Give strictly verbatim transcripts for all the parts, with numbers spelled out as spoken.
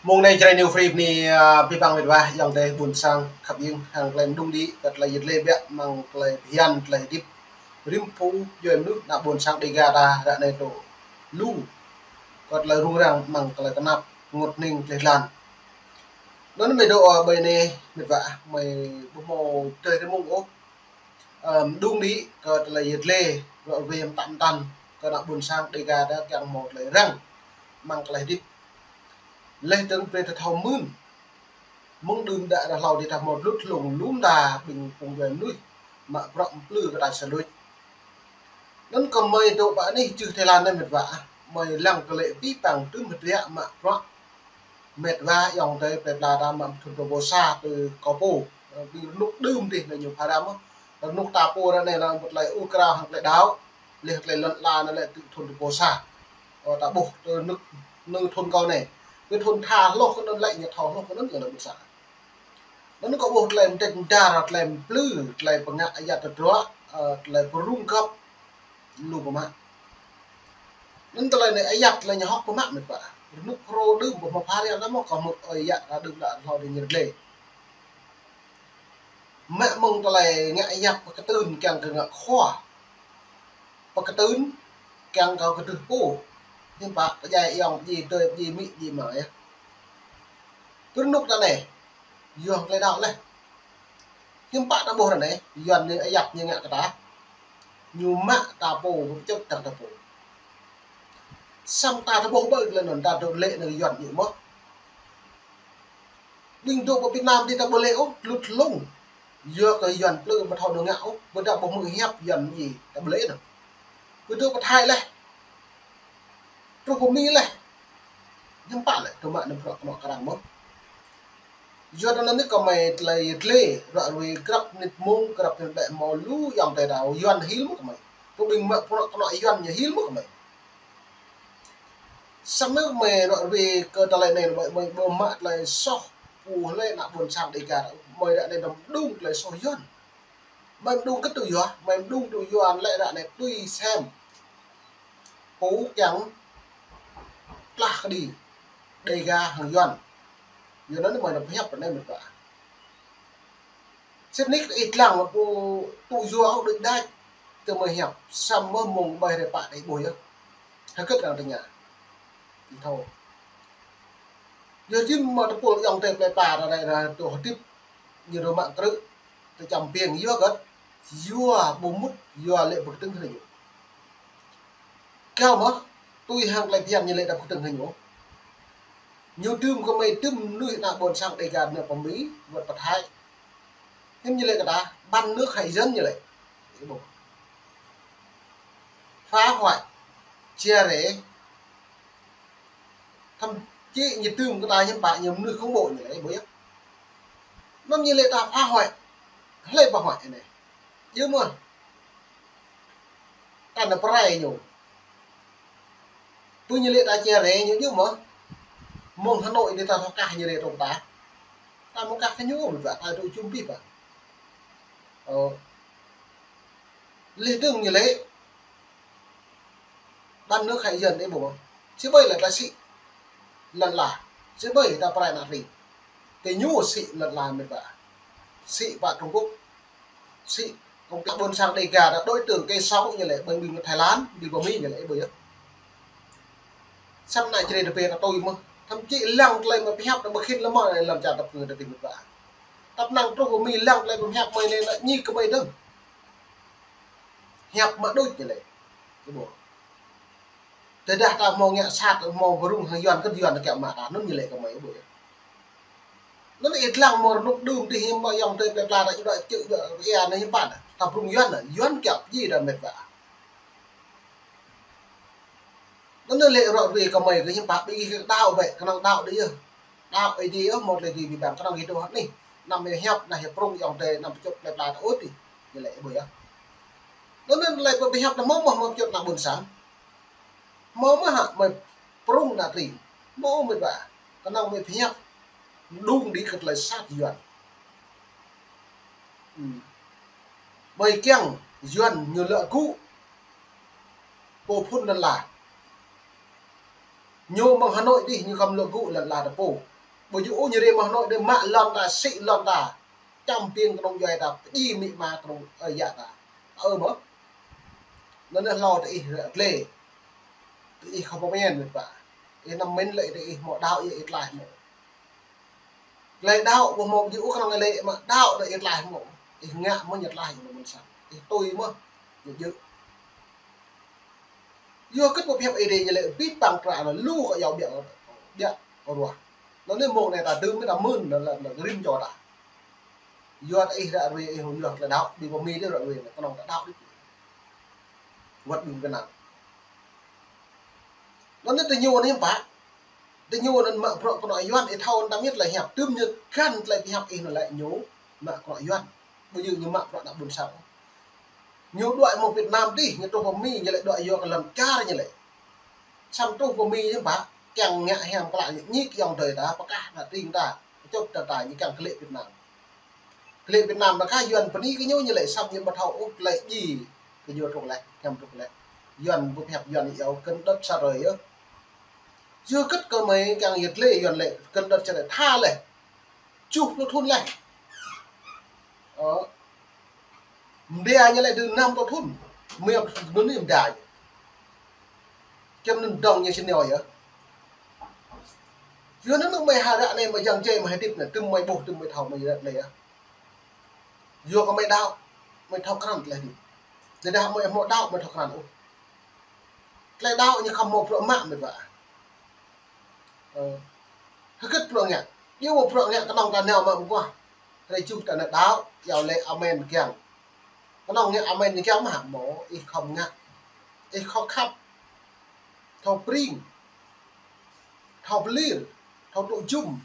Mông anai Jrai New Free bơni, a, abih bang met wa ayŏng adơi ƀuôn sang khăp ing, hăng tơlơi mơđung đĭ, kơ tơlơi yet lĕ biă, amăng tơlơi phiăn, tơlơi hơdip rĭm pô djuai mơnuih ană ƀuôn sang Dêga ta ră anai tŭ lu kơ tơlơi rŭng răng amăng tơlơi tơnap, rơngot hning tơlơi hlan. Anŭn mơi dŏ, a, ƀơi anai met wa, mơi ƀu hmâo tơlơi rơmung ôh. Ơ, mơđung đĭ kơ tơlơi yet lĕ, rŏ ruai mơtam mơtam kơ ană ƀuôn sang Dêga ta kiăng hmâo tơlơi răng amăng tơlơi hơdip. Laih dơ̆ng brơi ta thâo mưn. Mơ̆ng đưm đă ră hlâo dih ta hmâo lŭt hlung lŏm đa ƀing phung djuai mơnuih mă bruă plư kơ ta sa luč. Anŭn kơ mơi dŏ pơ anih čư̆ Thái Lan anai met wa, mơi lăng kơ lĕ abih bang tŭm hơdră mă bruă met wa ayŏng adơi plơi pla ta mă thun dua rơbâo sa tơ kơ pô. Ơ, ƀing rơnŭk đưm dih anai ñu pha răm mơ̆. Rơnŭk ta pô ră anai lăm ƀu tơlơi ur krao hăng tơlơi đaŏ, laih tơlơi lŏn ala anai lĕ tŭ thun dua rơbâo sa. Ơ, ta ƀuh tơ rơnŭk, rơnŭk thun kâo anai. Ƀing thun tha hloh kơ anŭn lĕ ñu thâo hloh kơ anŭn kơ ană ƀuôn sang. Anŭn kâo ƀuh tơlơi mơdĕt mơdar, tơlơi plư, tơlơi pơngă ayăt tơdruă, ơ, tơlơi pơrŭng găp lu pơmă. Anŭn tơlơi anai ayăt tơlơi ñu hơ̆k pơmă met wa. Rơnŭk hrô đưm ƀu hmâo pha ră anai mơ̆ kâo hmư̆ ơi yă ră đưm đă hlâo dih ñu rơlĕ. Mă mơ̆ng tơlơi ngă ayăt pơkơtưn kiăng kơ ngă khua. Pơkơtưn kiăng kơ kơdrưh pô. Hiư̆m pă pơdjai ayŏng pơdjai adơi pơdjai amĭ pơdjai ama yơh. Tơ rơnŭk ta anai. Yua tơlơi đaŏ laih. Hiư̆m pă ta ƀuh ră anai, Yuan ñu ayăt ñu ngă kơ ta. Ñu mă ta pô, pơčŭt ta pô. Samơ̆ ta ta ƀuh ƀơi tơlơi anŭn ta dŏ lĕ anŭn Yuan ñu mơ̆. Ƀing dŏ pơ Việt Nam dih ta ƀu lĕ ôh, lŭt hlung. Yua kơ Yuan plư ƀu thâo dŏ ngă ôh, ƀôdah ƀu hmư̆ hiăp Yuan ñu ta ƀu lĕ anŭn. Ƀu dŏ pơ Thái laih. Truh pơ Mi laih. Hiư̆m pă lĕ, tơma anăm bruă kơnŏ kơrăng mơ̆. Yua anŭn anai kơ mơi tơlơi yet lĕ, ră ruai grăp mơnit mông, grăp mơnit ƀĕ hmâo lu ayŏng adơi ta Yuan hil mơ̆ kơ mơi. Tơ ƀing mă bruă kơnŏ Yuan ñu hil mơ̆ kơ mơi. Samơ̆ mơi ră ruai kơ tơlơi anai mơi, mơi ƀu mă tơlơi soh pô hlơi ană ƀuôn sang Dêga ta. Mơi ră anai anăm mơđung tơlơi soh Yuan. Mơi mơđung kơ tui yua, mơi mơđung tui Yuan lĕ ră anai tui sem. Pô kiăng plah kơđi Dêga hăng Yuan. Yua anŭn mơi anăm pơhiăp ră anai met wa. Sĭt nik ih lăng pô tŭ yua ôh đôč đač tơ mơi hiăp, samơ̆ mơ̆ng ƀơi rai pă đei ƀuh yơh. Hơget arăng tơña. Ih thâo. Yua jing mă tơpul ayŏng adơi plơi pla ră anai ră tŭ hơdip ñu dŏ mă krư̆ tơ čăm piêng yua hơget, yua ƀu mŭt, yua lĕ pơkơtưng hơnŭ ñu. Kâo mơ̆, tui hăng tơlơi phiăn ñu lĕ ta pơkơtưng hơnŭ ñu. Ñu tŭm kơ mơi tŭm mơnuih ană ƀuôn sang Dêga anai pơ Mi, wơ̆t pơ Thái. Hiư̆m ñu lĕ kơ ta, bán nước hại dân ñu lĕ. Ih ƀuh. Phá hoại, chia rẽ. Thậm chí ñu tŭm kơ ta hiư̆m pă ñu mơnuih khủng bố ñu lĕ, ih ƀuh yơh. Anŭn ñu lĕ ta phá hoại. Hlơi phá hoại anai. Yơh mơ̆. Ta anăm pơrai ñu. Pơ ñu lĕ ta chia rẽ ñu yơh mơ̆. Mơ̆ng Hà Nội dih ta thâo kah ñu rĕ tŏng ta. Ta mơ̆ng kah kơ ñu mơ̆ ta tŭ jum bih pă. Ơ. Laih dơ̆ng ñu lĕ bán nước hại dân ih ƀuh. Sĭ ƀơi lĕ ta sĭ lŏn ala. Sĭ ƀơi ta pơrai ană tring. Tơ ñu sĭ lŏn ala met wa. Sĭ pă Trung Quốc. Sĭ công ty ƀuôn sang Dêga ta đối tượng kơ sâu ñu lĕ ƀơi ƀing Thái Lan, ƀing pơ Mi ñu lĕ ih ƀuh yơh. Samơ̆ ană Jrai ta pĕ ta tui mơ̆. Thậm chí lăng tơlơi mơi pơhiăp ta ƀu khĭn lơmơ̆ anai lŏn čar ta pơngơ̆ ta tĭng met wa. Tăp năng truh pơ Mi lăng tơlơi mơi pơhiăp mơi anai ană ñu kơ mơi dơ̆ng. Hiăp mă đôč ñu lĕ. Ih ƀuh. Tơdah ta hmâo ngă sat, hmâo pơrŭng hăng Yuan kơ Yuan ta kiăng mă ta, anŭn ñu lĕ kơ mơi ih ƀuh yơh. Anŭn ih lăng mơ̆ rơnŭk đưm dih hiư̆m mơ̆ ayŏng adơi plơi pla ta čuh đuaĭ čư̆ čuaĭ ia anai hiư̆m pă ta pơrŭng Yuan, Yuan kiăng pơjing ta met wa. Anŭn lĕ ră ruai kơ mơi kơ hiư̆m pă ƀing gih kơ đaŏ bĕ, kơnơ̆ng đaŏ đĭ yơh. Đaŏ Ơi Adai yơh, hmâo tơlơi djai abih bang, kơnơ̆ng gih dŏ hơt anih. Anăm mơi hiăp, anăm hiăp prŏng ayŏng adơi, anăm pơčŭt plơi pla ta ôh tih. Ñu lĕ ih ƀuh yơh. Anŭn lĕ pơhiăp anŭn mơ̆, mơ̆ pơčŭt ană ƀuôn sang. Mơ̆ mơ̆ hă, mơi prŏng ană tring. Mơ̆ ôh met wa. Kơnơ̆ng mơi pơhiăp. Mơđung đĭ kơ tơlơi sat Yuan. Hm. Ƀơi kiăng Yuan ñu lăi gŭ pô phŭn lŏn ala. Ñu mơ̆ng Hà Nội dih ñu khŏm lăi gŭ lŏn ala ta pô. Ƀu djơ̆ ôh ñu rai mơ̆ng anŭn đơi mă lŏn ta, sĭ lŏn ta. Čăm ƀing kơnung djuai ta, pơdjai amĭ ama kơnung ơi yă ta. Ơ mơ̆. Anŭn anai hlâo tơ ih ră glê. Tơ ih khŏm pơmĭn mĭt wa. Ih anăm mĭn lĕ tơ ih hmâo đaŏ yơh ih tlaih hmâo. Tơlơi đaŏ ƀu hmâo ƀu djơ̆ ôh kơnơ̆ng lĕ mă đaŏ đơi ih tlaih hmâo. Ih ngă mơ̆ ñu tlaih ñu ƀôn sang. Ih tui mơ̆ ñu djơ̆. Yua kơ ƀu pơhiăp Ơi Adai ñu lĕ abih bang bruă anŭn lu kơ yua ƀiă, ƀiă kơ ruah. Anŭn anai mơ̆ng anai ta dưm mĭn ta mưn anŭn lĕ, lĕ rĭm čô ta. Yua tơ ih ră ruai ih hmâo yua tơlơi đaŏ, ƀing pơ Mi đơi ră ruai anai, kơnơ̆ng ta đaŏ đih. Wơ̆t ƀing Việt Nam. Anŭn anai tơ ñu anai hiư̆m pă. Tơ ñu anŭn mă bruă kơnuk kơna Yuan, ih thâo anŭn ta mĭn tơlơi hiăp, tơm ñu găn tơlơi pơhiăp ih anŭn lĕ ñu mă kơnuk kơna Yuan. Ƀu djơ̆ ñu mă bruă ană ƀôn sang. Ñu đuaĭ mơ̆ng Việt Nam đih, ñu truh pơ Mi, ñu lĕ đuaĭ yua kơ lŏn čar ñu lĕ. Samơ̆ truh pơ Mi ñu ƀă, kiăng ngă hiam klă ñu ñik yŏng adơi ta, pơkah ană tring ta, pơčŭt ta ta, ñu kiăng kơlĕ Việt Nam. Kơlĕ Việt Nam ta kah Yuan bơni kơ ñu, ñu lĕ samơ̆ ñu ƀu thâo ôh tơlơi djai kơ ñu truh leh, hiam truh leh. Yuan ƀu pơhiăp Yuan iâu kơnơ̆ng đơ̆t sa rơi yơh. Yua kơ kơmơi kiăng yơh tơlơi Yuan lĕ kơnơ̆ng đơ̆t sa rơi tha leh. Tơjuh pluh thŭn leh. Ơ. Mơda ñu lĕ dơ̆ng năm pluh thŭn. Mơ̆ yơh mơ̆n anai mơda ñu. Kiăng anŭn dŏng ñu sĭ nao yơh. Yua anŭn mơi hơdră anai mơi jăng jai mơi hơdip anai, tơm mơi ƀuh, tơm mơi thâo mơi ră lĕ yơh. Yua kơ mơi đaŏ, mơi thâo krăn tơlơi hơdip. Tơdah mơi hmâo đaŏ, mơi thâo krăn ôh. Tơlơi đaŏ ñu khŏm hmâo bruă mă mĭt wa. Ơ, hơget bruă ngă. Yua mă bruă ngă kơnơ̆ng ta nao mă mơguah. Hrơi juh ta nao đaŏ, iâu lĕ amen kiăng. Kơnơ̆ng ngă amen kiăng mă hă mơ̆, ih khŏm ngă. Ih khŏm khăp. Thâo pring. Thâo pơlir. Thâo tŭ jum.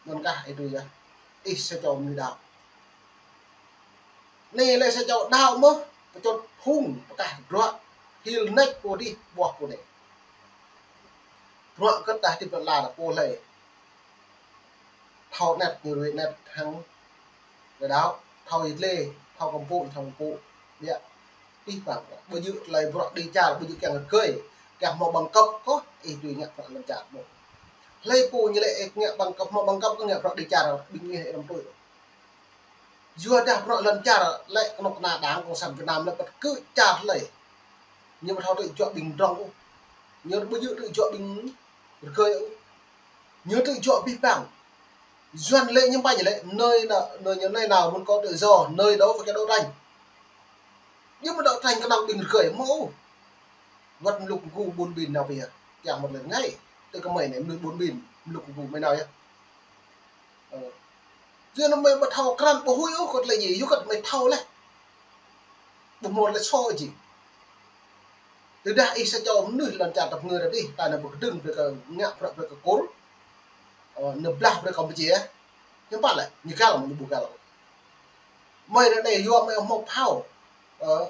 Anŭn kah ih tui yơh. Ih sa čô mơnuih đaŏ. Anai lĕ sa čô đaŏ mơ̆, pơčŭt phung, pơkah bruă, hil nač pô dih, ƀuah pô anai. Bruă kơ ta hơdip lŏn la ta pô hlơi. Thâo anet ñu ruai anet hăng tơlơi đaŏ, thâo yơh tơlơi, thâo kơmpŭ, thâo kơmpŭ. Biă, abih bang. Ƀu djơ̆ tơlơi bruă đĭ čar, ƀu djơ̆ kiăng rơgơi, kiăng hmâo bằng cấp kơh, ih tui ngă bruă lŏn čar mơ̆. Hlơi pô ñu lĕ ih ngă bằng cấp, hmâo bằng cấp kơh ngă bruă đĭ čar, ƀing ih anăm tui. Yua dah bruă lŏn čar lĕ kơnuk kơna Đảng Cộng sản Việt Nam lĕ pơkơ̆ čar lĕ. Ñu ƀu thâo tơjuă ƀing drŏng ôh. Ñu ƀu djơ̆ tơjuă ƀing rơgơi ôh. Ñu tơjuă abih bang. Yuan lĕ ñu ƀañ lĕ, nơi nào, nơi, nơi nào muốn có tự do, nơi đó phải có đấu tranh. Ñu ƀu đấu tranh kơnơ̆ng ƀing rơgơi mơ̆ ôh. Wơ̆t mluk mgu ƀun ƀin nao pia. Kiăng một lần ngay. Tơ kơmơi anai mluk ƀun ƀin, mluk mgu mơi nao yơh. Ơ. Yua anŭn mơi ƀu thâo krăn ƀu huĭ ôh kơ tơlơi djai, yua kơ mơi thâo leh. Ƀu hmâo tơlơi sô ôh. Tơdah ih sa čô mơnuih lŏn čar tơpơngư ta dih, ta nao ƀu kơdơ̆ng brơi kơ ngă bruă brơi kơ Kur. Ơ, nao blah brơi kơ Campuchia. Hiư̆m pă lĕ, ñu găl mơ̆ ñu ƀu găl. Mơi ră anai yua mơi hmâo phao. Ơ,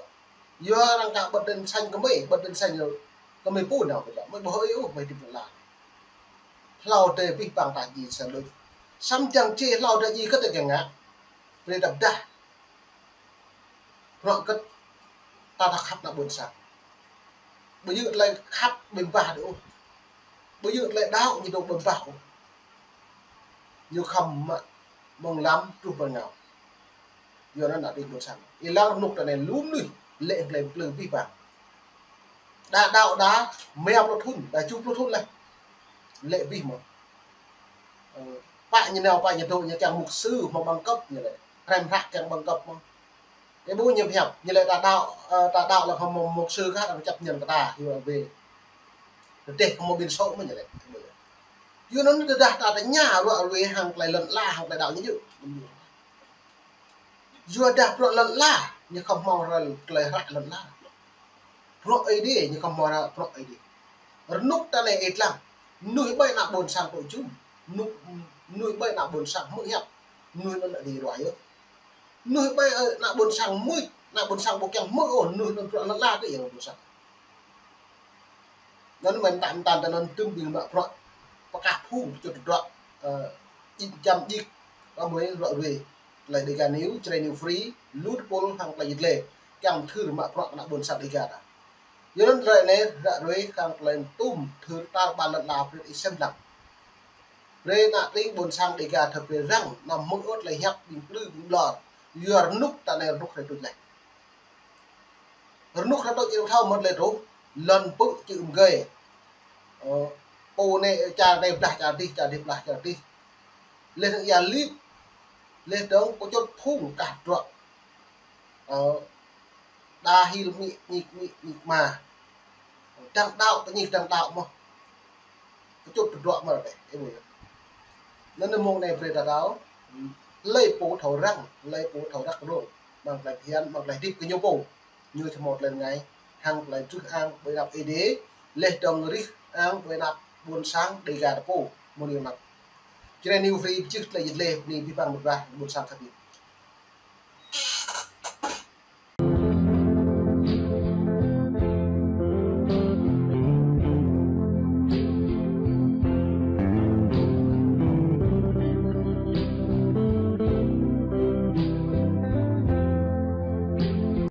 yua arăng kah bật đèn xanh kơ mơi, bật đèn xanh kơ mơi pô nao kơ ta. Mơi ƀu hơi ôh, mơi hơdip lŏn la. Hlâo adih abih bang ta djai sa đôč. Samơ̆ jăng či hlâo adih djai kơ ta kiăng ngă. Brơi ta pơdah. Bruă kơ ta ta khăp ană ƀôn sang. Ƀu djơ̆ tơlơi khăp ƀơ̆ng bah đôč ôh. Ƀu djơ̆ tơlơi đaŏ ñu dŏ ƀơ̆ng bah ôh. Ñu khŏm mă mơ̆ng lăm truh pơ rơngiao. Yua anŭn ană ƀing ƀôn sang. Ih lăng rơnŭk ta anai lu mơnuih lĕ tơlơi pơplư abih bang. Đa đaŏ đa mơ̆ pluh thŭn, đa tơjuh pluh thŭn leh. Lĕ abih mơ̆. Ơ, pă ñu nao, pă ñu dŏ, ñu kiăng mục sư, hmâo bằng cấp ñu lĕ. Hrăm hră kiăng bằng cấp mơ̆. Ih ƀuh ñu pơhiăp, ñu lĕ ta đaŏ, ơ, ta đaŏ lĕ hmâo mục sư kah, arăng chấp nhận kơ ta, yua wơ̆t. Rơdêh kơ hmâo ƀing sô mơ̆ ñu lĕ. Yua anŭn tơdah ta tơña ruă ruai hăng tơlơi lŏn la, hăng tơlơi đaŏ ñu djơ̆. Yua dah bruă lŏn la, ñu khŏm hmâo hrơi tơlơi hră lŏn la. Bruă Ơi Adai, ñu khŏm hmâo hră bruă Ơi Adai. Rơnŭk ta anai ih lăng, mơnuih ƀai ană ƀôn sang tŭ jum. Mơnuih, mơnuih ƀai ană ƀôn sang hmư̆ hiăp. Mơnuih anŭn ană Ơi Adai ruai yơh. Mơnuih ƀai, ơ, ană ƀôn sang mưč, ană ƀôn sang ƀu kiăng hmư̆ ôh, mơnuih anŭn bruă lŏn la kơ yơh ƀôn sang. Anŭn mơ̆n tơm tơm tơnăn tơm ƀing mă bruă pơkah phung pơčŭt tơdruă, ơ, djik jam djik, kơ mơi ruă ruai. Tơlơi Dega News, Jrai News Free, lu tơpul hăng tơlơi yit lĕ, kiăng thâo mă bruă kơ ană ƀôn sang Dega ta. Yua anŭn tơlơi anai, ră ruai hăng tơlơi tŭm thâo tar ƀar lŏn la prit ih sem lăng. Brơi ană tring ƀôn sang Dêga thâo brơi răng, anăm hmư̆ ôh tơlơi hiăp ƀing plư ƀing ƀlŏr. Yua rơnŭk ta anai rơnŭk hrơi tuč laih. Rơnŭk hrơi tuč ih thâo mơ̆n tơlơi truh, lŏn pư̆ čư̆ mơgơi. Ơ, pô anai, čar anai blah čar dih, čar dih blah čar dih. Laih dơ̆ng ia lip, laih dơ̆ng pơčut phung kah druă. Ơ, đa hil mĭ, ñik mĭ, ñik ma. Dăng đaŏ, tơñih dăng đaŏ mơ̆n. Pơčut pơdruă mơ̆n dêh, ih ƀuh yơh. Anŭn mông anai brơi ta thâo, hlơi pô thâo răng, hlơi pô thâo răk rông, mơ̆ng tơlơi phiăn, mơ̆ng tơlơi hơdip kơ ñu pô. Ñu či hmâo tơlơi rơngai, hăng tơlơi truh ang ƀơi anăp Ơi Adai, laih dơ̆ng rĭh ang ƀơi anăp ƀôn sang Dêga ta pô, mơ̆ng anŭn. Čơđai New Free pơčih tơlơi jĭt lĕ, bơni abih bang mơ̆ng ƀôn sang khăp.